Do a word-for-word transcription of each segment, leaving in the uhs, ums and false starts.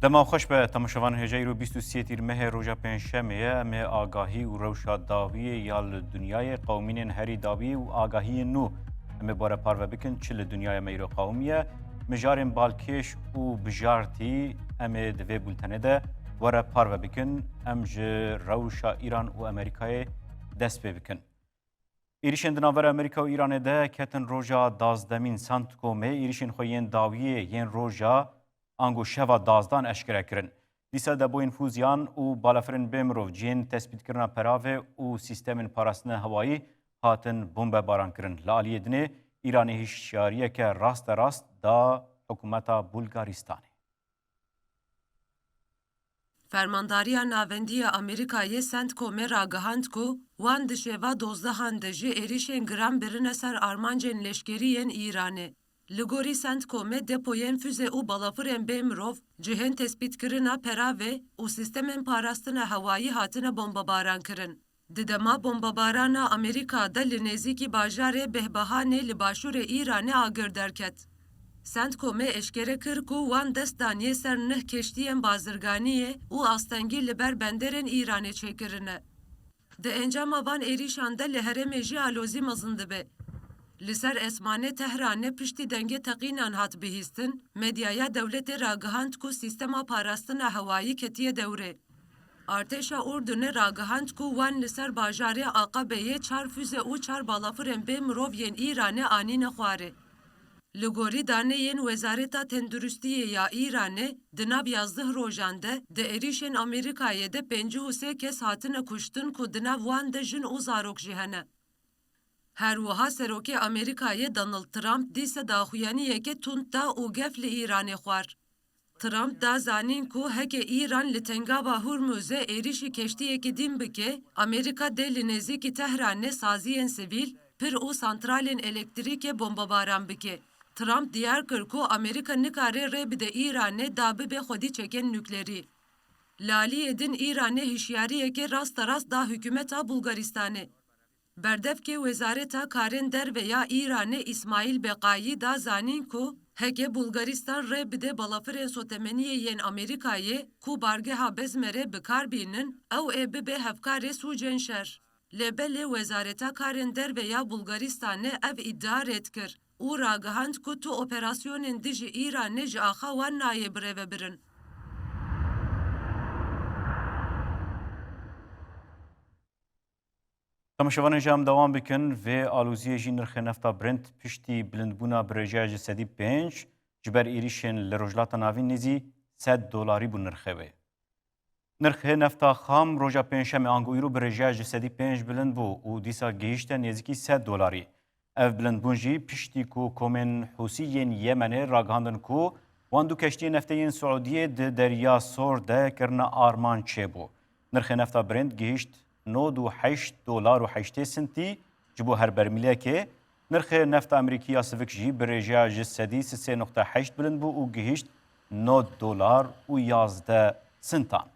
Dema xweş be, temaşevan hêja îro bîst û sê tîrmehê roja pêncşemê ye. Em ê agahî û rewşa dawiyê ya li dinyayê, qewimînên herî dawiyê û agahiyên nû em ê bi we re parve bikin. Çi li dinyayê me îro qewimiye? Mijarên balkêş û bijartî em ê di vê bultenê de we re parve bikin. Em ji rewşa Îran û Amerîkayê dest pê bikin. Êrîşên di navbera Amerîka û Îranê de ketin roja dazdemîn. Centcomê êrîşên xwe yên dawiyê yên roja ango şeva dazdan eşkere kirin. Dîsa depoyên fûziyan û balafirên bê mirov, cihên tespîtkirina peravê û sîstemên parastina hewayî hatin bombebaran kirin. Li aliyê dinê Îranê hişyariyeke rasterast da hikûmeta Bulgaristanê. Fermandariya Navendî ya Amerîkayê CENTCOMê ragihand ku wan di şeva dozdehan de jî êrîşên giran birine ser armancên leşkerî yên Îranê. Li gorî CENTCOMê depoyên füze û balafirên bê mirov, cihên tespîtkirina peravê û sîstemên parastina hewayî hatine bombebaran kirin. Di dema bombebarana Amerîka de li nêzîkî bajarê Behbehanê li başûrê Îranê agir derket. CENTCOMê eşkere kir ku wan dest daniye ser neh keştiyên bazirganiyê û astengî li ber benderên Îranê çêkirine. Di encama van êrîşan de li herêmê jî alozî mezin dibe. Li ser esmanê Tehranê piştî dengê teqînan hat bihîstin, medyaya dewletê ragihand ku sîstema parastina hewayî ketiye dewrê. Artêşa Urdunê ragihand ku wan li ser bajarê Aqabeyê çar füze û çar balafirên bê mirov yên Îranê anîne xwarê. Li gorî daneyên Wezareta Tenduristiyê ya Îranê, di nav yazdeh rojan de di êrîşên Amerîkayê de pêncî û sê kes hatine kuştin ku di nav wan de jin û zarok jî hene. Her wiha Serokê Amerîkayê Donald Trump dîsa daxuyaniyeke tund da û gef li Îranê xwar. Trump da zanîn ku heke Îran li Tengava Hurmuzê êrîşî keştiyekî din bike, Amerîka dê li nêzîkî Tehranê saziyên sivîl, pir û santralên elektrîkê bombebaran bike. Trump diyar kir ku Amerîka nikare rê bide Îranê da bibe xwedî çekên nuklerî. Li aliyê din Îranê hişyariyekê rasterast da hikûmeta Bulgaristanê. Berdevkê Wezareta Karên Derve ya Îranê Îsmaîl Beqayî da zanîn ku heke Bulgaristan rê bide balafirên sotemeniyê yên Amerîkayê ku bargeha Bezmerê bi kar bînin, ew ê bibe hevkarê sûcên şer. Lê belê Wezareta Karên Derve ya Bulgaristanê ev îdia red kir û ragihand ku tu operasyonên dijî Îranê ji axa wan nayê birêvebirin. Temaşevanên ji em dewam bikin, vê aloziyê jî nirxê nefta Brent piştî bilindbûna bi rêjeya ji sedî pênc ji ber êrîşên li Rojhilata Navîn nêzî sed dolarî bû nirxê wê. Nirxê nefta xam roja pêncşemê ango îro bi rêjeya ji sedî pênc bilind bû û dîsa gihîşte nêzîkî sed dolarî. Ev bilindbûn jî piştî ku komên Hûsî yên Yemenê ragihandin ku wan du keştiyên neftê yên Siûdiyê di Derya Sor de kirine armanc çêbû. Nirxê nefta Brent gihîşt nod û heşt dolar û heştê sintî ji bo her bermîlekê. Nirxê nefta Amerîkî ya sivik jî bi rêjeya ji sedî sisê noqte heşt bilind bû û gihîşt nod dolar û yazdeh sintan.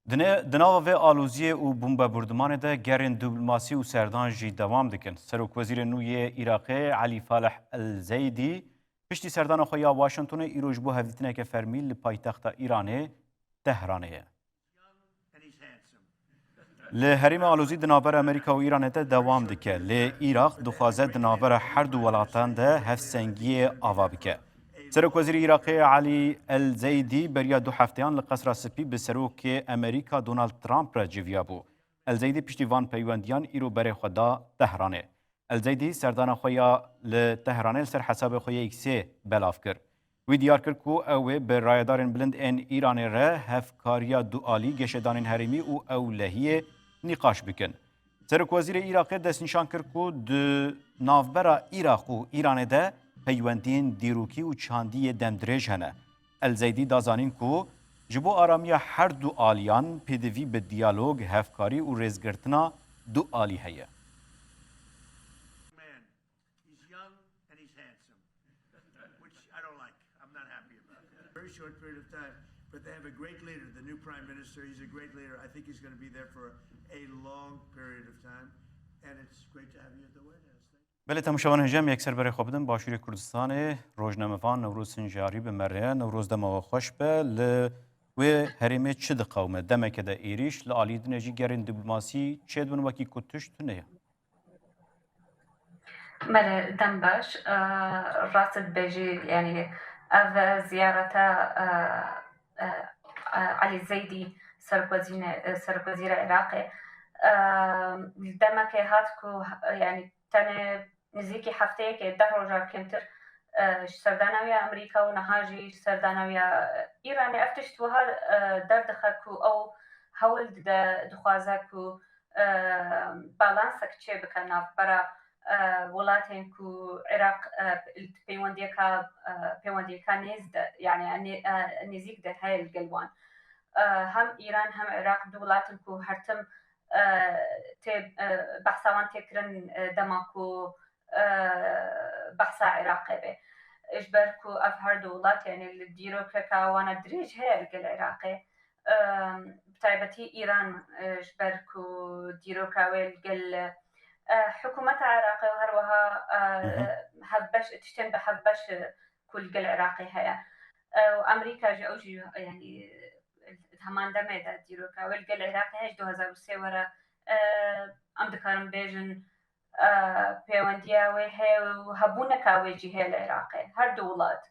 Di ne-, di nava vê aloziyê û bombebûrdimanê de gerên diplomasî û serdan jî dewam dikin. Serokwezîrê nû yê Iraqê Elî Faleh El Zeydî piştî serdana xwe ya Washingtonê îro ji bo hevdîtineke fermî li paytexta Îranê, Tehranê ye. Li herêma alozî di navbera Amerîka û Îranê de dewam dike, lê Îraq dixwaze di navbera her du welatan de hevsengiyê ava bike. Serokwezîrê Iraqê Elî El Zeydî beriya du hefteyan li Qesra Spî bi Serokê Amerîka Donald Trump re civiyabû. El Zeydî piştî van peywendiyan îro berê xwe da Tehranê. El Zeydî serdana xwe ya li Tehranê li ser hesabê xwe yê X-ê belav kir. Wî diyar kir ku ew ê bi rayedarên bilind ên Îranê re hevkariya dualî, geşedanên herêmî û ewlehiyê nîqaş bikin. Serokwezîrê Iraqê destnîşan kir ku di navbera Iraq û Îranê de peywendiyên dîrokî û çandî yê demdirêj hene. El Zeydî da zanîn ku ji bo aramiya her du aliyan pêdivî bi diyalog, hevkarî û rêzgirtina du alî heye. Man, he's young and he's handsome, which I don't like. I'm not happy about that. Very short period of time, but they have a great leader, the new prime minister. He's a great leader. I think he's gonna be there for a long period of time. And it's great to have you at the White House. Thank you. Belê, temaşevanên hêja, em yekser berê xwe bidin Başûrê Kurdistanê. Rojnamevan Newroz Sincarî bi me re ye. Newroz, dema we xweş be. Li wê herêmê çi diqewime? Demeke de êrîş, li alî din e jî gerên diplomasî çêdibin, wekî ku tişt tune ye. Belê, dem baş. Eee, rast dibêjî, yanî ev ziyareta, eee, eee, eee, Elî Zeydî, serokwezîne-, eee, serokwezîra Iraqê, eee, demekê hat ku, yanî tenê nizîkî hefteyekê, deh roja kêmtir, eee, ji serdana wî ya Amerîka û niha jî ji serdana wî ya Îranê. Ev tişt wiha, eee, derdixe ku ew hewl dide, dixwaze ku, eee, balansek çêbike navbera, eee, welatên ku Iraq, eee, li peywendiyeka, eee, peywendiyeka nêz de, yanî nê-, eee, nêzîk de heye li gel wan. Eee, hem Îran hem Iraq du welat in ku her tim, eee, tê, eee, behsa wan tê kirin, eee, dema ku, eee, behsa Iraqê be. Ji ber ku ev her du welat, yanî li dîrokeka wana dirêj heye li gel Iraqê. Eee, bi taybetî Îran, eee, ji ber ku dîroka wê li gel, eee, hikûmeta Iraqê û her wiha, eee, Hı hı. hevbeş, tiştên bi hevbeş, eee, ku li gel Iraqê heye. Eee, û Amerîka jî, ew jî, yanî, di heman demê de dîroka wê li gel Iraqê heye, ji du hezar û sê were, eee, em dikarin bêjin, e, pêwendiya wê heye û hebûneka wê jî heye li Iraqê, her du welat.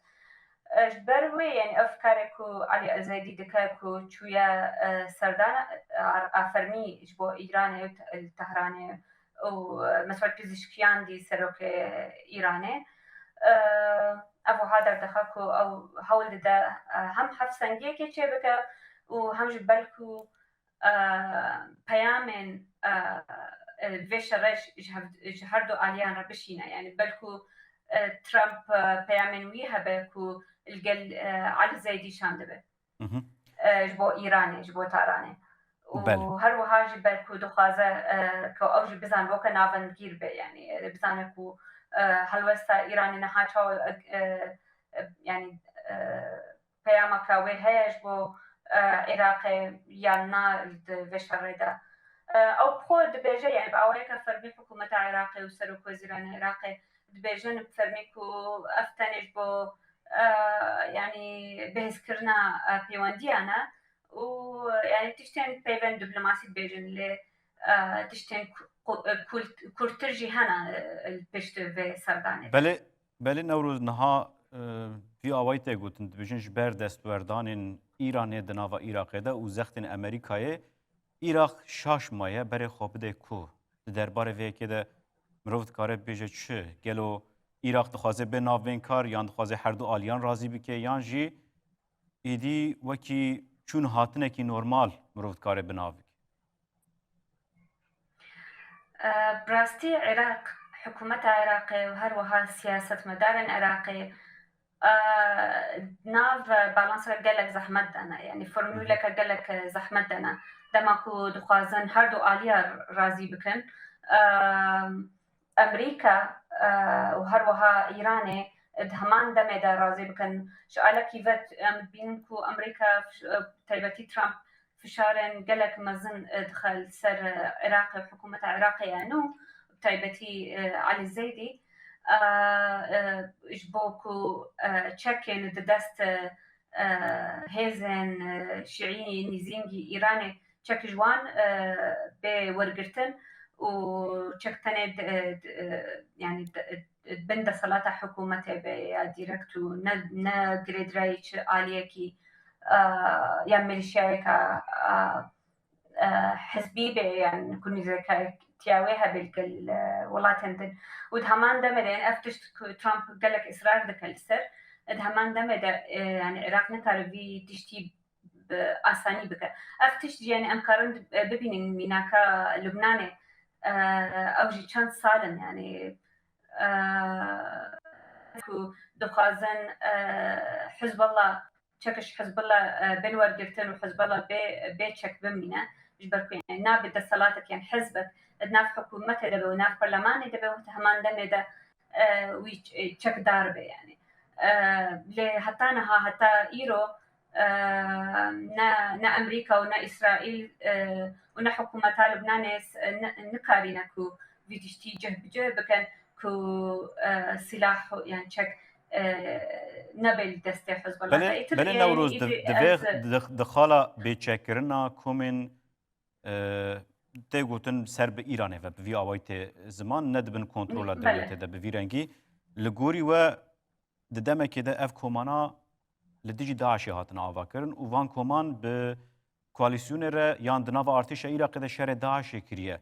E, ji ber wê, yanî ev karê ku Elî Ezeydî dike, ku çûye, e, serdana, e, a fermî ji bo Îranê û Te-, li Tehranê û, e, Mesûd Pizişkiyan dî serokê Îranê. E, ev wiha derdixe ku ew hewl dide, e, hem hevsengiyekê çêbike û hem jî belkû e, peyamên, e, e, vê şerê ji, ji hev-, ji her du aliyan re bişîne. Yanî belkû, e, Trump, e, peyamên wî hebe ku li gel, e, Elî Zeydî şandibe. Hı hı. E, ji bo Îranê, ji bo Tehranê. Û Belê. Her wiha jî belkû dixwaze, e, ku ew jî bizan, weke navendgîr be. Yanî, e, bizane ku, e, helwesta Îranê niha çawa, e, e, yanî, e, peyameke wê heye ji bo, e, Iraqê yan na di vê şerê de. E, ew bi xwe dibêje, yani bi awayeke fermî hikûmeta Iraqê û serokwezîranê Iraqê dibêjin bi fermî ku ev tenê ji bo, e, yani bihêzkirina, e, pêwendiyan e û yani tiştên peyvên diplomasî dibêjin lê, e, tiştên ku-, ku-, e, kul-, kurtir jî hene, e, li pişt vê serdanê de. Belê, Belê Newroz, niha, e, vî awayî tê gotin, dibêjin ji ber destwerdanên Îranê di nava Iraqê de û zextên Amerîkayê, Iraq şaş maye, berê xwe bide ku? Di derbarê vê yekê de mirov dikare bibêje çi? Gelo Iraq dixwaze bê navbeynkar yan dixwaze her du aliyan razî bike yan jî êdî wekî çûn hatinekî normal mirov dikare bi nav bike? E, bi rastî Iraq, hikûmeta Iraqê û her wiha siyasetmedarên Iraqê, e, nav balansa gelek zehmet de ne. Yani formûleke gelek zehmet de ne. Dema ku dixwazin her du aliya razî bikin, e, Amerîka, e, û her wiha Îranê di heman demê de razî bikin. Ji alekî ve em dibînin ku Amerîka, e, taybetî Trump fişarên gelek mezin, e, dixe li ser, e, Iraqê û hikûmeta Iraqê ya nû, bi taybetî, e, Elî Zeydî, e, e, ji bo ku, e, çekên di dest, e, e, hêzên, e, şîî nîzîngî Îranê çek ji wan, e, bê wergirtin û çek tenê di, di, e, yani di, di bin desthilata hikûmetê be ya direkt û ne, ne girêdayî çi aliyekî, e, ya milîşyayeka, e, e, hizbî be, yani ku nîzekatiya wê hebe li gel, e, welatên din. Û di heman demê de, yani ev tişt ku Trump gelek israr dike li ser, di heman demê de, e, yani Iraq nikare vî tiştî bi asanî bike. Ev tişt jî, yani em karin, e, bibînin mînaka Lubnanê, e, ew jî çend sal in, yani, e, ku dixwazin, e, Hizbullah, çekiş Hizbullah, e, bin wergirtin û Hizbullah bê, bê çek bimîne. Ji ber ku, yani, navê desthilatek, yani hizbek di nav hikûmetê de be û nav perlemanê de be û di heman demê de, e, wî ç-, e, çekdar be, yani. E, lê heta niha, heta îro, e, ne, ne Amerîka û ne Îsraîl, e, û ne hikûmeta Lubnanê s-, e, ne, nikarîne ku, vî tiştî cih bi cih bikin ku, e, silah, yani çek, e, nebe li destê Hizbullah. Belê, Îtir, belê yani, Newroz, îtir di, di vê, ez di, di xala bêçekkirina komên, e, tê gotin ser bi Îranê ve, bi vî awayî tê ziman, ne di bin kontrola Belê. dewletê de bi vî rengî. Li gorî we di demekê de ev komana li dijî DAIŞê hatine avakirin û van koman bi koalîsyonê re yan di nava artêşa Iraqê de şerê DAIŞê kiriye.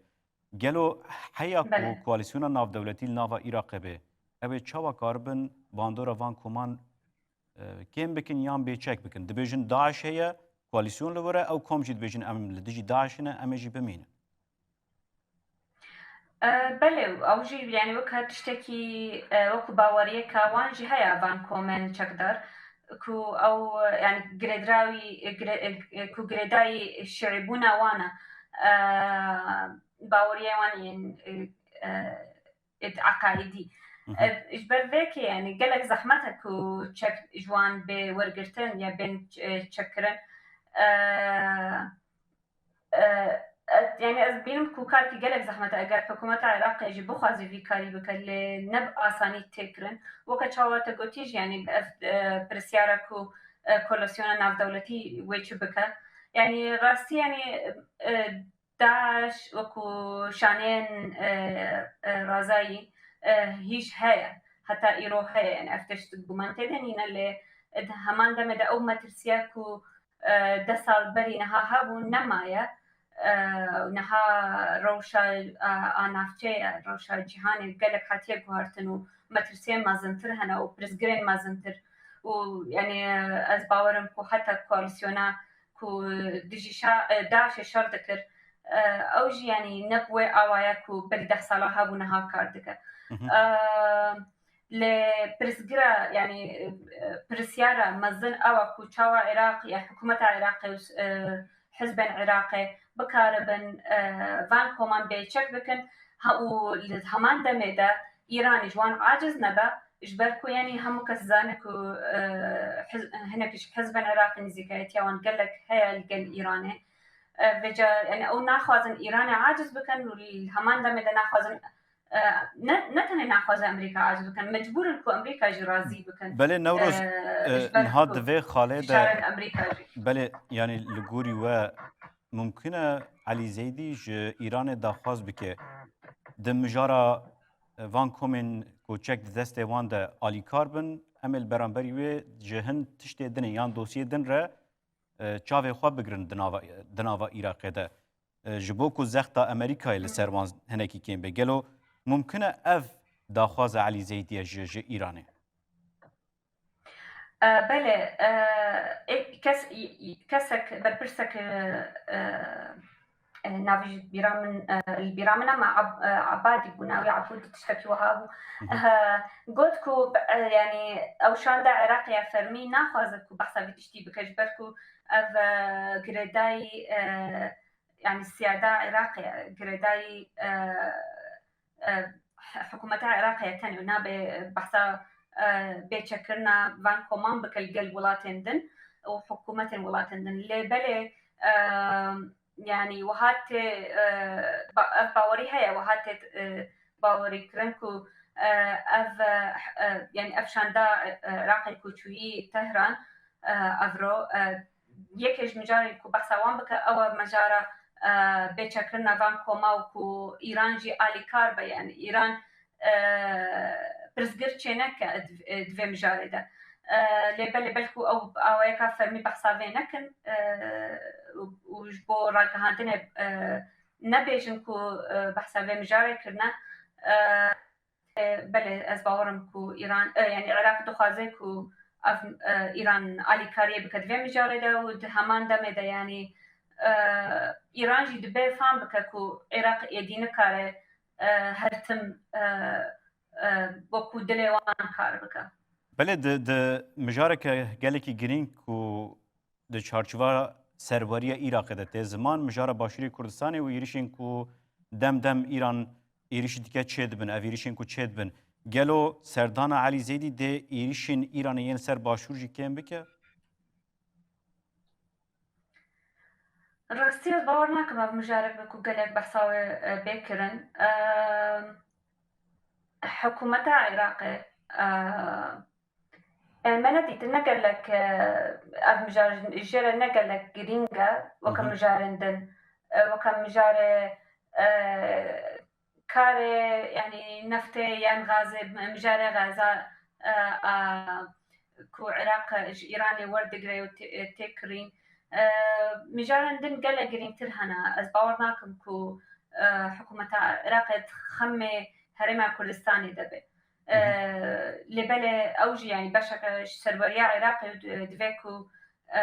Gelo heya ku Belê. koalîsyona navdewletî li nava Iraqê be, ew ê çawa karibin bandora van koman, e, kêm bikin yan bêçek bikin? Dibêjin DAIŞ heye, koalîsyon li wir e, ew kom jî dibêjin em li dijî DAIŞê ne, em ê jî bimînin. E, belê, ew jî, yani, wek her tiştekî, e, wekî baweriyeka wan jî heye van komên çekdar, ku ew, yani, girêdrawî, gire-, e, ku girêdayî şiîbûna wan e, e, baweriya wan yên, e, e, ed-, eqaîdî. Hı hı. E, ji ber vê ke, yani, gelek zehmet e ku çek ji wan bê wergirtin ya bên, e, çekkirin. E, E, e, yani ez bînim ku karkî gelek zehmet e, eger hikûmeta Iraqê jî bixwaze vî karî bike, lê ne bi asanî tê kirin. Weke çawa te gotî jî, yani ev, e, pirsyara ku, e, koalîsyona navdewletî wê çi bike. Yani rastî, yani, e, DAIŞ wekî şaneyên, e, e, razayî, e, hîş heye. Heta îro heye, yani ev tişt guman tê de nîne, lê di heman demê de ew metirsiya ku e, deh sal berî niha hebû, nemaye. E, niha rewşa, e, a navçeyê, rewşa cîhanê gelek hatiye guhertin û metirsiyên mezintir hene û pirsgirên mezintir. Û, yani, ez bawer im ku heta koalîsyona ku dijî şa-, e, DAIŞê şer dikir, e, ew jî, yani, ne bi wê awaya ku berî deh sala hebû niha kar dike. Hı hı. E, Lê pirsgira, yani, e, pirsyara mezin ew e ku çawa Iraq ya hikûmeta Iraqê û, e, hizbên Iraqê bikaribin, e, van koman bêçek bikin, ha, û li heman demê de Îranê ji wan aciz nebe, ji ber ku, yani, hemû kes zane ku, e, hiz-, hinek ji hizbên Iraqê nêzîkayetiya wan gelek heye li gel Îranê. E, vêca, yani, ew naxwazin Îranê aciz bikin û li heman demê de naxwazin E, ne, ne tenê naxwaze Amerîka aciz bikin, mecbûr in ku Amerîka jî razî bikin. Belê Newroz, e, e, ji ber niha ku di vê xalê de fişarên Amerîka jî. Belê, yanî li gorî we mumkin e Elî Zeydî ji Îranê daxwaz bike di mijara, e, van komên ku çek di destê wan de alîkar bin, em ê li beramberî wê ji hin tiştê din ê yan dosyê din re, e, çavê xwe bigirin di nava, di nava Iraqê de. E, ji bo ku zexta Amerîkayê li ser wan hinekî kêm be. Gelo mumkin e ev daxwaza Elî Zeydî ye ji, ji Îranê? E, belê, e, ê, kes, y-, y-, kesek, berpirsek, e, e, e, navî ji bîra min, e, li bîra min e, me Ab-, e, Abadî bû, navî Abûdî tiştekî wiha bû. Hı hı. E, got ku, e, yanî ew şanda Iraqê ya fermî naxwaze ku behsa vî tiştî bike, ji ber ku ev, e, girêdayî, e, yanî siyada Iraqê, girêdayî, e, e, hikûmeta Iraqê ye, tenê nabe behsa, e, bêçekkirina van koman bike li gel welatên din û hikûmetên welatên din. Lê belê, e, yanî wiha tê, e, ba-, ev bawerî heye, wiha tê, e, bawerî kirin ku, e, ev, e, e, yanî ev şanda, e, Iraqê ku çûyî Tehran, e, evro, e, yekê ji mijarên ku behsa wan bike, ew e mijara, e, bêçekkirina van koma û ku Îran jî alîkar be, yani Îran, e, pirsgir çêneke di, di vê mijarê de. E, lê belê belkû ew awayeka fermî behsa vê nekin, e, û, û ji bo ragihandinê, e, nebêjin ku, e, behsa vê mijarê kirine. E, E, belê, ez bawer im ku Îran, e, yani Iraq dixwaze ku ev, e, Îran alîkariyê bike di vê mijarê de û di heman demê de, yani, e, Îran jî dibe fam bike ku Iraq êdî nikare, e, her tim, e, e, wekû dilê wan kar bike. Belê, di, di mijareke gelekî girîng ku di çarçova serweriya Iraqê de tê ziman, mijara Başûrê Kurdistanê û êrişên ku dem dem Îran êrişî dike çêdibin, ev êrişên ku çêdibin, gelo serdana Elî Zeydî dê êrişên Îranê yên ser Başûr jî kêm bike? Rastî ez bawer nakim ev mijarek be ku gelek behsa wê, e, bê kirin. E, hikûmeta Iraqê, e, yani me nedîtin ne gelek, e, ev mijar jê re ne gelek girîng e, weke Hı hı. mijarên din. E, weke mijarê, e, karê, yani neftê yan gazê, mijarê gaza, e, a, ku Iraq ji Îranê werdigire û tê-, tê kirîn. E, mijarên din gelek girîngtir hene. Ez bawer nakim ku, e, hikûmeta Iraqê di xemê Herêma Kurdistanê de be. E, Hı hı. lê belê ew jî, yani beşeke ji serweriya Iraqê û di-, divê ku, e,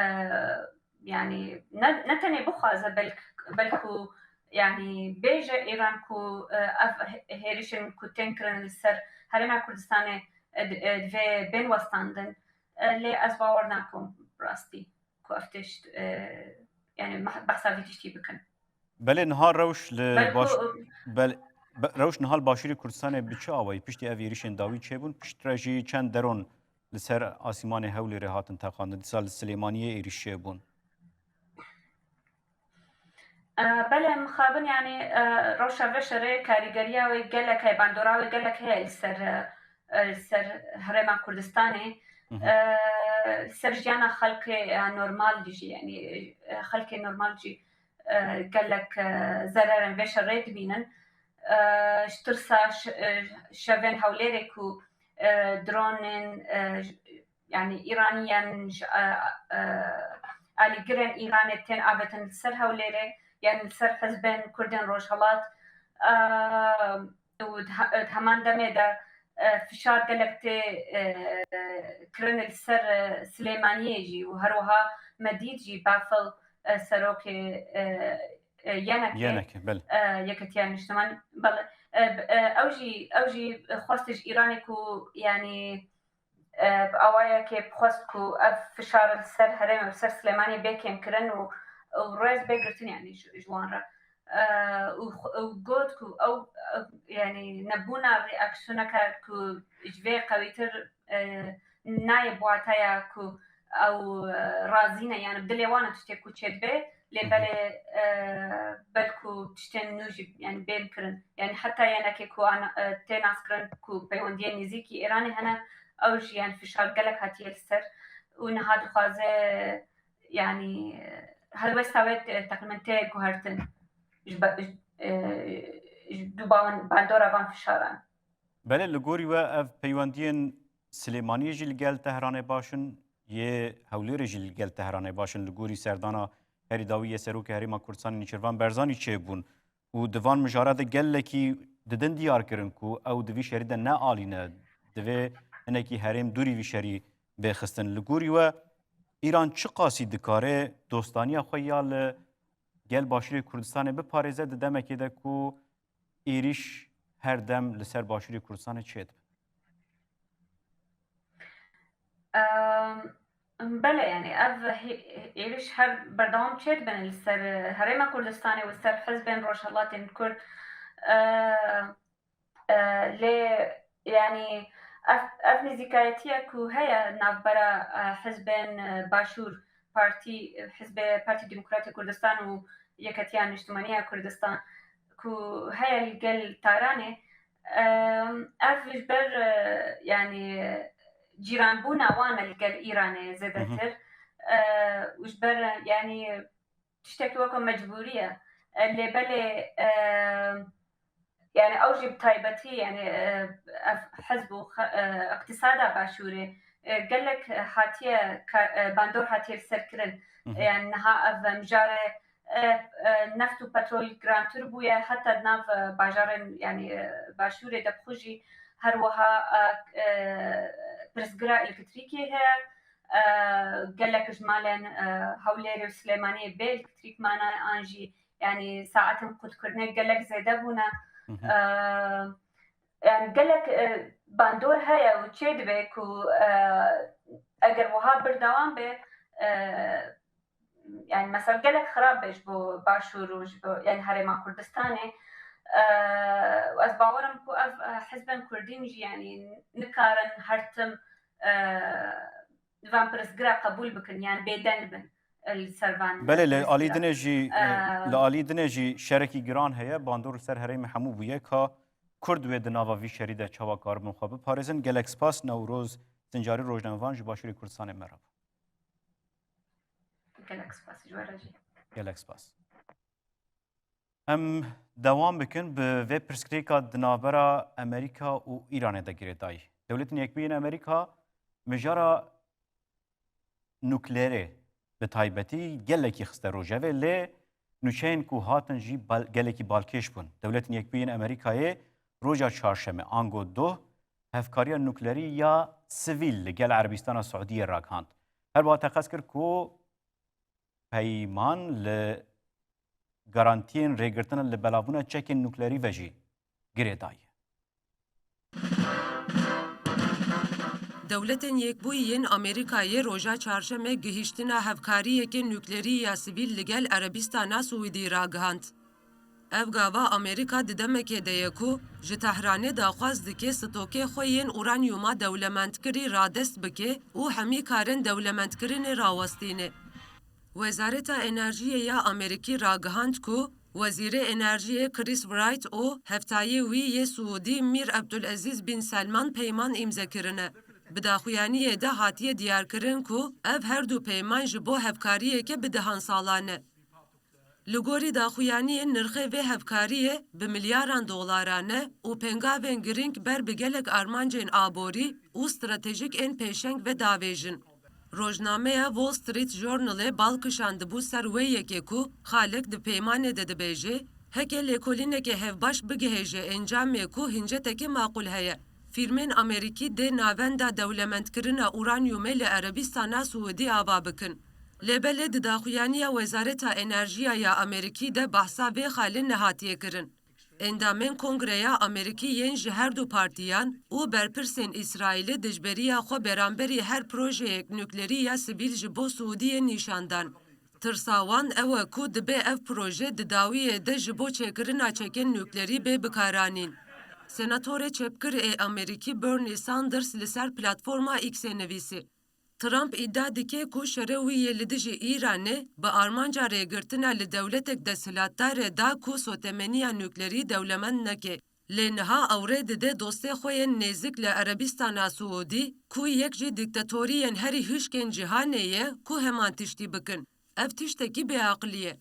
yani ne, ne tenê bixwaze, belk-, belku yani bêje Îran ku, e, ev hê-, hêrişên ku tên kirin li ser Herêma Kurdistanê, e, di-, e, divê bên westandin. E, lê ez bawer nakim rastî ku ev tişt, e, yani meh-, behsa vî tiştî bikin. Belê niha rewş li Belku baş-, bel-, be-, rewş niha li Başûrê Kurdistanê bi çi awayî piştî ev êrişên dawî çêbûn? Piştre jî çend deron li ser asîmanê Hewlêrê hatin teqandin. Dîsa li Silêmaniyê êrîş çêbûn. E, belê mixabin, yani, e, rewşa vê şerê karîgeriya wê gelek heye, bandora wê gelek heye li ser, e, e, li ser Herêma Kurdistanê. Hı hı. E, li ser jiyana xelkê, e, normal jî, yani, e, xelkê normal jî, e, gelek, e, zererên vê şerê dibînin. E, ji tirsa ş-, e, şevên Hewlêrê ku, e, dronên, e, yani Îranî yên ji, e, e, alîgirên Îranê tên avêtin li ser Hewlêrê, yan li ser hizbên Kurdên Rojhilat, e, û di he-, di heman demê de, e, fişar gelek tê, e, kirin li ser, e, Silêmaniyê jî û her wiha me dît jî Bafil, e, serokê, e, e, yenekê, Yenekê, belê. e, Yeketiya Niştimanî, belê. E, b-, e, ew jî, ew jî xwest ji Îranê ku, yanî, e, bi awayekê bixwest ku ev fişar li ser herêmê û ser Silêmaniyê bê kêmkirin û, û rêz bê girtin, yanî ji, ji wan re. E, û xwe-, û got ku ew, ew, yanî nebûna reaksiyoneke ku ji vê qewîtir, e, nayê bi wataya ku ew, e, razî ne, yanî bi dilê wan e tiştê ku çêdibe, lê Hı hı. belê, e, belku tiştên nû jî, yanî, bên kirin. Yanî heta yenekê ku an-, e, tê naskirin ku peywendiyên nêzîkî Îranê hene, ew jî, yanî, fişar gelek hatiye li ser û niha dixwaze, yanî, e, helwesta wê te-, teqrîben tê guhertin ji be-, ji, e, ji dû bawan-, bandora van fişaran. Belê, li gorî we ev peywendiyên Silêmaniyê jî li gel Tehranê baş in, yê Hewlêrê jî li gel Tehranê baş in. Li gorî serdana herî dawî yê Serokê Herêma Kurdistanê Nêçîrvan Barzanî çêbûn û di van mijara de gelekî didin diyar kirin ku ew di vî şerî de ne alî ne, divê hinekî herêm dûrî vî şerî bê xistin. Li gorî we Îran çiqasî dikare dostaniya xwe ya li gel Başûrê Kurdistanê biparêze di demekê de ku êrîş her dem li ser Başûrê Kurdistanê çêdibe? Em, belê, yani ev hê-, êrîş her berdewam çêdibin li ser, e, Herêma Kurdistanê û ser hizbên Rojhilatên Kurd. E, e, lê, yani ev, ev nêzîkayetiya ku heye navbera, e, hizbên, e, Başûr, partî, hizbê Partî Demokratê Kurdistan û Yeketiya Niştimanî ya Kurdistan ku heye li gel Tehranê, em, ev ji ber, e, yani cîranbûna wan e li gel Îranê Hı hı. zêdetir. E, û ji ber, yani tiştekî weke mecbûrî ye. E, lê belê, e, yani ew jî bi taybetî, yani, e, ev hizb û xe-, e, iqtisada Başûrê, e, gelek hatiye ka-, e, bandor hatiye li ser kirin. Hı hı. Yani niha ev mijarê, e, e, neft û petrol girantir bûye, heta di nav, e, bajarên, yani, e, Başûrê de bi xwe jî her wiha, e, e, pirsgira elektrîkê heye. E, gelek ji malên, e, Hewlêrê û Silêmaniyê bê elektrîk mane, an jî, yani, saetên qutkirinê gelek zêde bûne. Hı hı. E, yani, gelek, e, bandor heye û çêdibe ku, e, eger wiha berdewam be, e, yani, mesela gelek xirab be ji bo Başûr û ji bo, yani, Herêma Kurdistanê. E, û ez bawer im ku ev, e, hizbên Kurdîn jî, yani, nikarin her tim, e, van pirsgira qebûl bikin, yani bêdeng bin. Belê, li alî dinê jî, e, li alî dinê jî şerekî giran heye. Bandor li ser herêmê hemû bûye. Ka Kurd wê di nava vî şerî de çawa karibin xwe biparêzin? Gelek spas. Newroz Sincarî, rojnamevan ji Başûrê Kurdistanê, me re bû. Gelek spas ji we re jî. Gelek spas. Em dewam bikin bi vê pirsgirêka di navbera Amerîka û Îranê de girêdayî. Dewletên Yekbûyî yên Amerîka mijara nukleerê bi taybetî gelekî xiste rojevê, lê nûçeyên ku hatin jî bal-, gelekî balkêş bûn. Dewletên Yekbûyî yên Amerîkayê roja çarşemê, ango doh, hevkariya nukleerî ya sivîl li gel Erebistana Siûdiyê ragihand. Her wiha teqez kir ku peyman li garantiyên rêgirtina li belavbûna çekên nukleerî ve jî girêdayî. Dewletên Yekbûyî yên Amerîkayê roja çarşemê gihîştina hevkariyeke nukleerî ya sivîl li gel Erebistana Siûdî ragihand. Ev gava Amerîka di demekê de ye ku ji Tehranê daxwaz dike stokê xwe yên uranyuma dewlementkirî radest bike û hemî karên dewlementkirinê rawestîne. Wezareta Enerjiyê ya Amerîkî ragihand ku Wezîrê Enerjiyê Chris Wright û heftayê wî yê Siûdî Mîr Ebdulezîz Bin Selman peyman îmze kirine. Bi daxuyaniyê de hatiye diyarkirin ku ev her du peyman ji bo hevkariyeke bi dehan salan e. Li gorî daxuyaniyê nirxê vê hevkariyê bi milyaran dolaran e û pengavên girîng ber bi gelek armancên aborî û stratejîk ên pêşeng ve davêjin. Rojnameya Wall Street Journalê bal kişandibû ser wê yekê ku xalek di peymanê de dibêje, heke lêkolîneke hevbaş bigihêje encamê ku hinceteke maqûl heye, fîrmên Amerîkî dê navenda dewlemendkirina uranyumê li Erebistana Siûdî ava bikin. Lê belê di daxuyaniya Wezareta Enerjiya ya Amerîkî de behsa vê xalê nehatiye kirin. Endamên Kongreya Amerîkî yên ji her du partiyan û berpirsên Îsraîlê dijberiya xwe beramberî her projeyek nuklerî ya sivîl ji bo Siûdiyê nîşan dan. Tirsa wan ew e ku dibe ev proje di dawiyê de ji bo çêkirina çekên nuklerî bê bikaranîn. Senatorê çepgir ê Amerîkî Bernie Sanders li ser platforma X-ê nivîsî, Trump îdia dike ku şerê wî yê li dijî Îranê bi armanca rêgirtina li dewletek desthilatdar e da ku sotemeniya nuklerî dewlemend neke. Lê niha ew rê dide dostê xwe yên nêzik li Erebistana Siûdî, ku yek ji dîktatoriyên herî hişkên cîhanê ye, ku heman tiştî bikin. Ev tiştekî bêaqilî ye.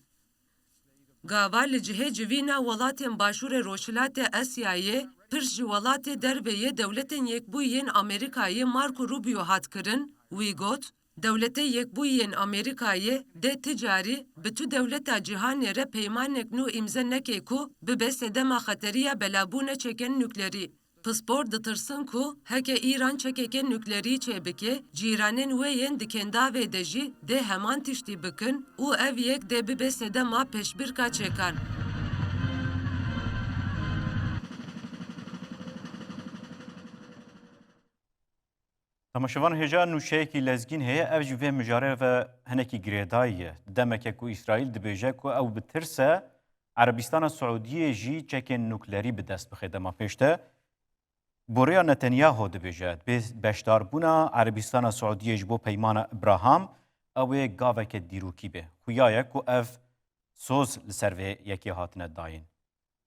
Gava li cihê civîna welatên Başûrê Rojhilatê Asyayê, pirs ji welatê derve yê Dewletên Yekbûyî yên Amerîkayê Marco Rubio hat kirin, wî got, Dewletê Yekbûyî yên Amerîkayê dê ti carî bi tu dewleta cîhanê re peymanek nû îmze neke ku bibe sedema xeteriya belabûna çekên nuklerî. Pispor ditirsin ku heke Îran çekeke nuklerî çêbike, cîranên wê yên di kendavê de jî dê heman tiştî bikin û ev yek dê bibe sedema pêşbirka çekan. Temaşevan, hêja nûçeyekî lezgîn heye, ev jî vê mijarê ve hinekî girêdayî ye. Demeke ku Îsraîl dibêje ku ew bi tirs e, Erebistana Siûdiyê jî çekên nuklerî bi dest bixe. Dema pêş de Borîa Netanyahu dibêje, bê-, beşdarbûna Erebistana Siûdiyê ji bo Peymana Abraham, ew ê gaveke dîrokî be. Xuya ye ku ev soz li ser vê yekê hatine dayîn.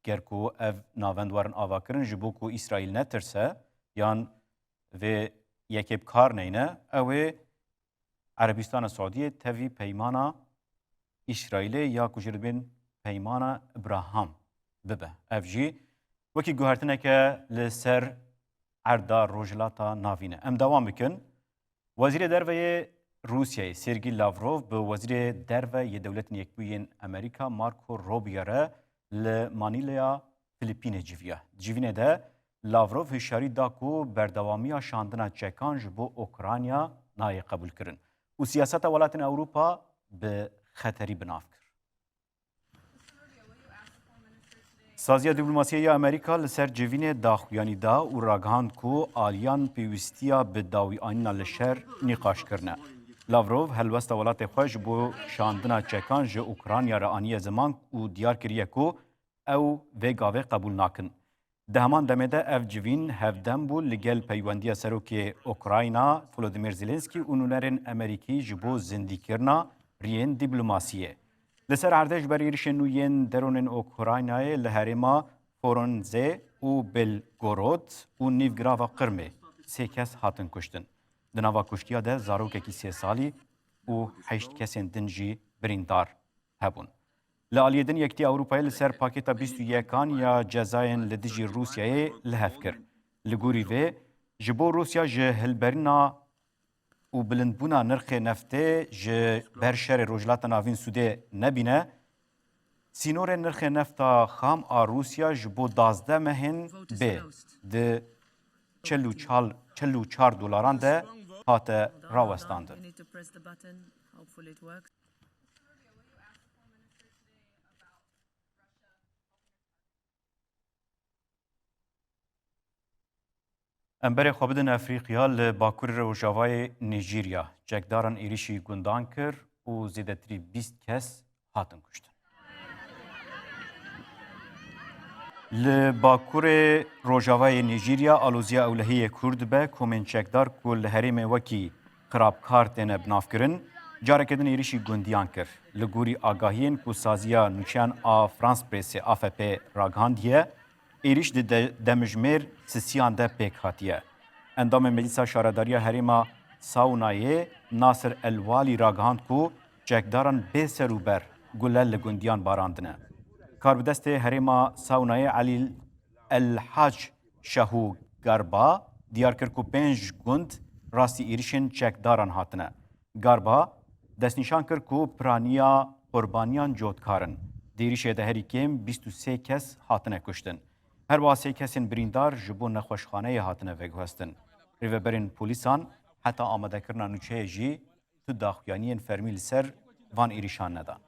Ger ku ev navend werin avakirin, ji bo ku Îsraîl netirse yan vê yekê bi kar neyne, ew ê Erebistana Siûdiyê tevî peymana Îsraîlê ya ku jê re dibên peymana Abraham bibe. Ev jî wekî guhertineke li ser erda Rojhilata Navîn e. Em dewam bikin. Wezîrê Derve yê Rûsyayê Sergî Lavrov bi Wezîrê Derve yê Dewletên Yekbûyî yên Amerîka Marco Rubio re li Manîlaya Filipînê civiya. Di civînê de Lavrov hişyarî da ku berdewamiya şandina çekan ji bo Ukrayna nayê qebûlkirin û siyaseta welatên Ewropa bi xeterî bi nav kir. Saziya Dîplomasiyê ya Amerîka li ser civînê daxuyanî da û ragihand ku aliyan pêwîstiya bi dawîanîna li şer nîqaş kirine. Lavrov helwesta welatê xwe ji bo şandina çekan ji Ukrayna re aniye ziman û diyar kiriye ku ew vê gavê qebûl nakin. Di heman demê de ev civîn hevdem bû li gel peywendiya serokê Ukrayna Volodymyr Zelensky û nûnerên Amerîkî ji bo zindîkirina riyên dîplomasiyê. Li ser erdê ji ber êrişên nû yên deronên Ukraynayê li herêma Foronze û Belgorod û nîvgirava Qirmê sê kes hatin kuştin. Di nava kuştiya de zarokekî sê salî û heşt kesên din jî birîndar hebûn. Li aliyê din Yekîtiya Ewropayê li ser pakêta bîst û yekan ya cezayên li dijî Rûsyayê li hev kir. Li gorî vê, ji bo Rûsya ji hilberîna û bilindbûna nirxê neftê ji ber şerê Rojhilata Navîn sûdê nebîne, sînorê nirxê nefta xam a Rûsya ji bo duwazdeh mehên bê di çil û çal-, çil û çar dolaran de hate rawestandin. Em berê xwe bidin Efrîqya, li bakurê rojavayê Nîjerya çekdaran êrişî gundan kir û zêdetirî bîst kes hatin kuştin. Li bakurê rojavayê Nîjerya aloziya ewlehiyê kûr dibe, komên çekdar ku li herêmê wekî xirabkar têne binavkirin, careke din êrişî gundiyan kir. Li gorî agahiyên ku saziya nûçeyan a France Presse, A F P, ragihandiye, êrîş di de-, demijmêr sisiyan de pêk hatiye. Endamê Meclisa Şaredariya Herêma Sawnayê Nasir El Walî ragihand ku çekdaran bê serûber gule li gundiyan barandine. Karbidestê Herêma Sawnayê Elî El Hac Şahû Garba diyar kir ku pênc gund rastî êrişên çekdaran hatine. Garba destnîşan kir ku piraniya qurbaniyan cotkar in. Di êrişê de herî kêm bîst û sê kes hatine kuştin. Her wiha sê kesên birîndar ji bo nexweşxaneyê hatine veguhestin. Rêveberên polîsan heta amadekirina nûçeyê jî tu daxuyaniyên fermî li ser van êrîşan nedan.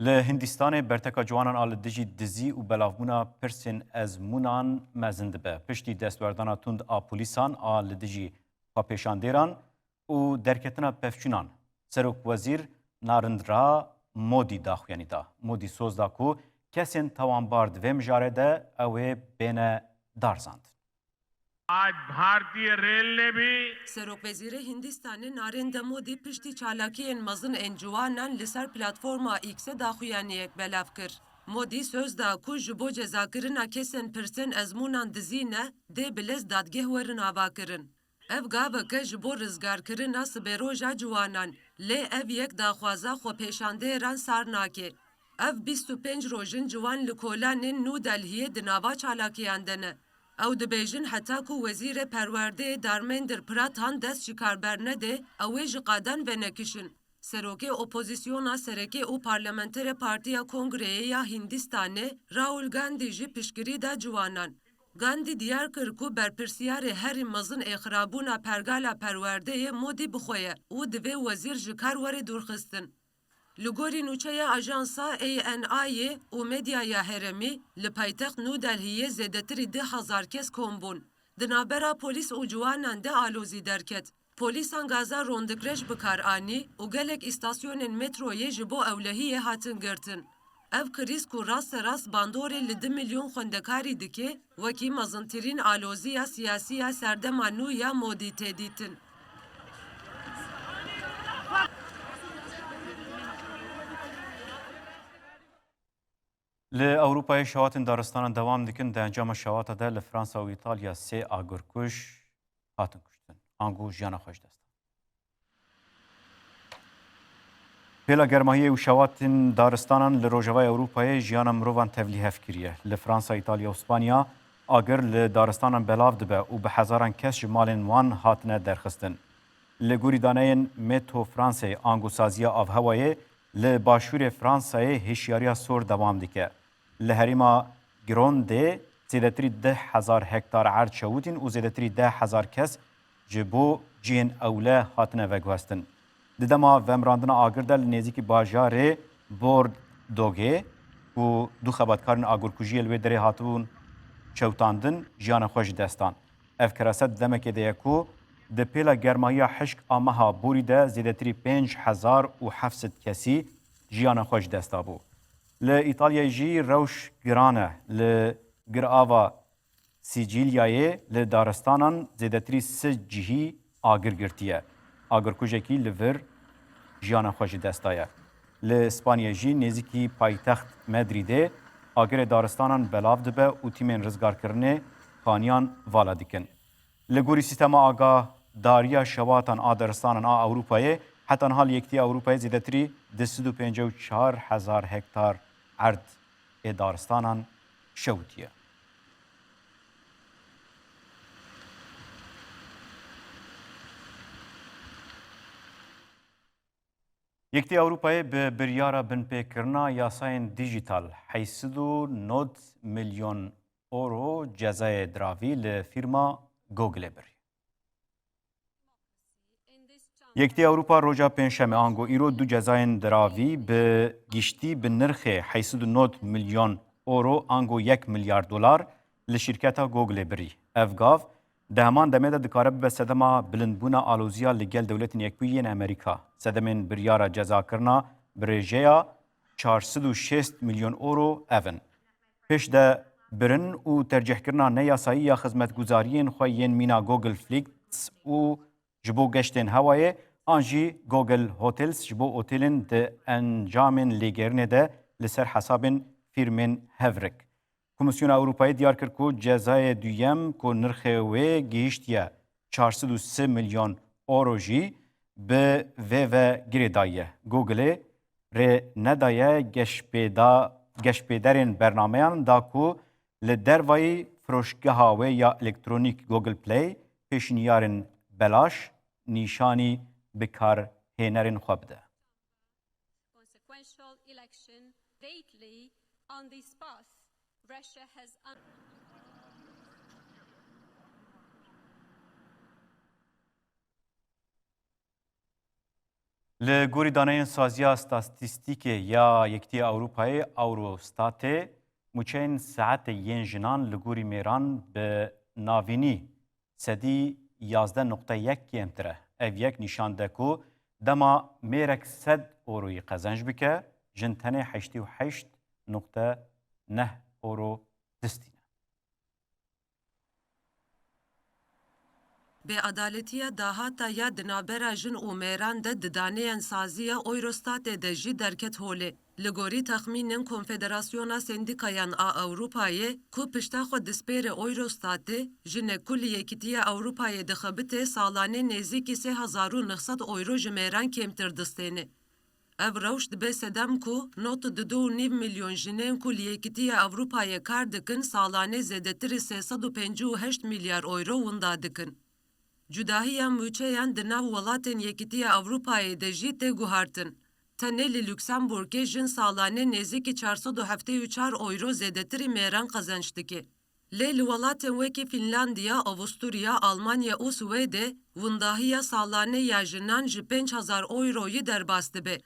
Li Hindistanê berteka ciwanan a li dijî dizî û belavbûna pirsên ezmûnan mezin dibe. Piştî destwerdana tund a polîsan a li dijî xwepêşandêran û derketina pevçûnan, Serokwezîr Narendra Modî daxuyanî da. Modî soz da ku kesên tawanbar di vê mijarê de ew ê bêne darzandin. आज भारतीय रेल ने भी Serokwezîrê Hindistanê Narendra Modî piştî çalakiyên mezin ên ciwanan li ser platforma X-ê daxuyaniyek belav kir. Modî soz da ku ji bo cezakirina kesên pirsên ezmûnan dizî ne, dê bi lez dadgeh werin avakirin. Ev gavek e ji bo rizgarkirina sibêroja ciwanan, lê ev yek daxwaza xwepêşandêran sar nake. Ev bîst û pênc roj in ciwan li kolanên Nû Delhiyê di nava çalakiyan de ne. Ew dibêjin heta ku Wezîrê Perwerdeyê Dharmendra Pradhan dest ji kar bernede, ew ê ji qadan venekişin. Serokê opozisyona sereke û parlamenterê Partiya Kongreyê ya Hindistanê Rahul Gandhi jî piştgirî da ciwanan. Gandhi diyar kir ku berpirsiyarê herî mezin ê xirabûna pergala perwerdeyê Modî bi xwe ye û divê wezîr ji kar were dûrxistin. Li gorî nûçeya ajansa A N I'ê û medyaya herêmî, li paytext Nû Delhiyê zêdetirî du hezar kes kom bûn. Di navbera polîs û ciwanan de alozî derket. Polîsan gaza rondikreş bi kar anî û gelek îstasyonên metroyê ji bo ewlehiyê hatin girtin. Ev krîz ku rasterast bandorê li du milyon xwendekarî dike, wekî mezintirîn aloziya siyasî ya serdema nû ya Modî tê dîtin. Li Ewropayê şewatên daristanan dewam dikin. Di encama şewata de li Fransa û Îtalya sê agirkuj hatin kuştin. Ango jiyana xwe ji dest dan. Pêla germahiyê û şewatên daristanan li Rojavayê Ewropayê jiyana mirovan tevlîhev kiriye. Li Fransa, Îtalya û Spanya agir li daristanan belav dibe û bi hezaran kes ji malên wan hatine derxistin. Li gorî daneyên Meteo Fransê, ango saziya avhewayê li başûrê Fransayê hişyariya sor dewam dike. Li herêma Gironde zêdetirî deh hezar hektar erd şewitîn û zêdetirî deh hezar kes ji bo cihên ewle hatine veguhestin. Di dema vemirandina agir de li nêzîkî bajarê Bordeaux, ku du xebatkarên agirkujiyê li wê derê hatibûn şewitandin, jiyana xwe ji dest dan. Ev kerase di demekê de ye ku di pêla germahiya hişk a meha borî de zêdetirî pênc hezar û heft sed kesî jiyana xwe ji dest dabû. Li Îtalyayê jî rewş giran e. Li Gir ava Sîcîlyayê li daristanan zêdetirî sê cihî agir girtiye. Agirkujekî li vir jiyana xwe ji dest daye. Li Spanyê jî nêzîkî paytext Madrîdê agirê daristanan belav dibe û tîmên rizgarkirinê kaniyan vala dikin. Li gorî sîstema agahdariya şewatan a daristanan a Ewropayê, heta niha li Yekîtiya Ewropayê zêdetirî du sed û pêncî û çar hezar hektar erd ê daristanan şewitiye. Yekîtiya Ewropayê bi biryara binpêkirina yasayên dîjîtal heyşt sed û nod milyon euro cezayê diravî li fîrma Google birî. Yekîtiya Ewropa roja Pêncşemê ango îro du cezayên diravî bi giştî bi nirxê heyşt sed û nod milyon euro ango yek milyar dolar li şîrketa Google birî. Ev gav di heman demê de dikare bibe sedema bilindbûna aloziya li gel Dewletên Yekbûyî yên Amerîka. Sedemên biryara cezakirina bi rêjeya çar sed û şêst milyon euro ev in. Pêş de birin û tercîhkirina neyasayî ya xizmetguzariyên xwe yên mîna Google Flights û ji bo geştên hewayê an jî Google Hotels ji bo otêlên di encamên lêgerînê de li ser hesabên fîrmên hevrik. Komîsyona Ewropayê diyar kir ku cezayê duyem ku nirxê wê gihiştiye çar sed û sê milyon euro jî bi vê ve girêdayî ye. Googleê rê nedaye geşpêda-, geşpêderên bernameyan da ku li dervayî firoşgeha wê ya elektronîk Google Play pêşniyarên belaş nîşanî bikarhênerên xwe bide. Consequential election lately on this path, Russia has un- Li gorî daneyên Saziya Statîstîkê ya Yekîtiya Ewropayê, Eurostatê, mûçeyên saetê yên jinan li gorî mêran bi navînî sedî yazdeh nuqte yek kêmtir e. Ev yek nîşan de ku dema mêrek sed euroyî qezenc bike, jin tenê heştê û heşt nuqte neh euro distîne. Bêadaletiya dahata ya di navbera jin û mêran de di daneyên saziya Eurostatê de jî derket holê. Li gorî texmînên Konfederasyona Sendîkayan a Ewropayê ku pişta xwe dispêre Eurostatê, jinek ku li Yekîtiya Ewropayê dixebite salanê nêzîkî sê hezar û neh sed euro ji mêran kêmtir distêne. Ev rewş dibe sedem ku nod û du û nîv milyon jinên ku li Yekîtiya Ewropayê kar dikin salanê zêdetirî sê sed û pêncî û heşt milyar euro winda dikin. Cudahiya mûçeyan di nav welatên Yekîtiya Ewropayê de jî tê guhartin. Tenê li Luksemburgê jin salanê nêzîkî çar sed û heftê û çar euro zêdetirî mêran qezenc dike. Lê li welatên wekî Fînlandiya, Avusturya, Almanya û Swêdê windahiya salanê ya jinan ji pênc hezar euroyî derbas dibe.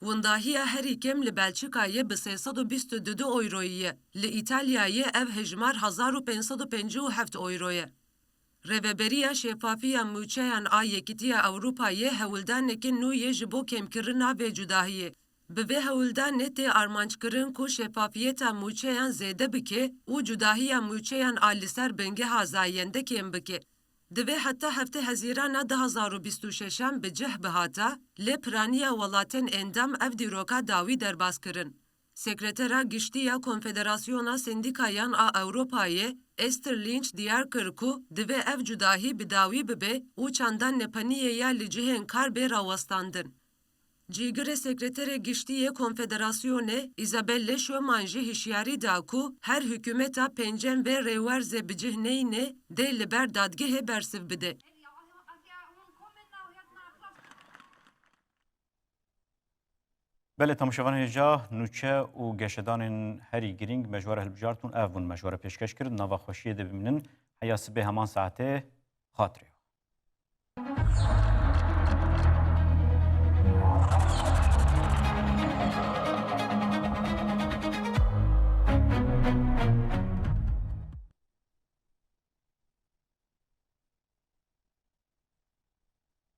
Windahiya herî kêm li Belçikayê bi sê sed û bîst û du euroyî ye. Li Îtalyayê ev hejmar hezar û pênc sed û pêncî û heft euro ye. Rêveberiya Şefafiya Mûçeyan a Yekîtiya Ewropayê hewldanekî nû yê ji bo kêmkirina vê cudahiyê. Bi vê hewldanê tê armanckirin ku şefafiyeta mûçeyan zêde bike û cudahiya mûçeyan a li ser bingeha zayende kêm bike. Divê heta heftê Hezîrana du hezar û bîst û şeşan bi cih bihata, lê piraniya welatên endam ev dîroka dawî derbas kirin. Sekretera Giştî ya Konfederasyona Sendîkayan a Ewropayê, Esther Lynch diyar kir ku divê ev cudahî bi dawî bibe û çanda nepeniyê ya li cihên kar bê rawestandin. Cîgirê Sekreterê Giştî yê Konfederasyonê, Isabelle Schöman jî hişyarî da ku her hikûmeta pêncem vê rêwerzê bi cih neyne dê li ber dadgehê bersiv bide. Belê, temaşevanên hêja, nûçe û geşedanên herî girîng me ji we re hilbijartin, ev bûn me ji we re pêşkeş kir. Di nava xweşiyê de bimînin, heya sibê heman saetê, xatirê.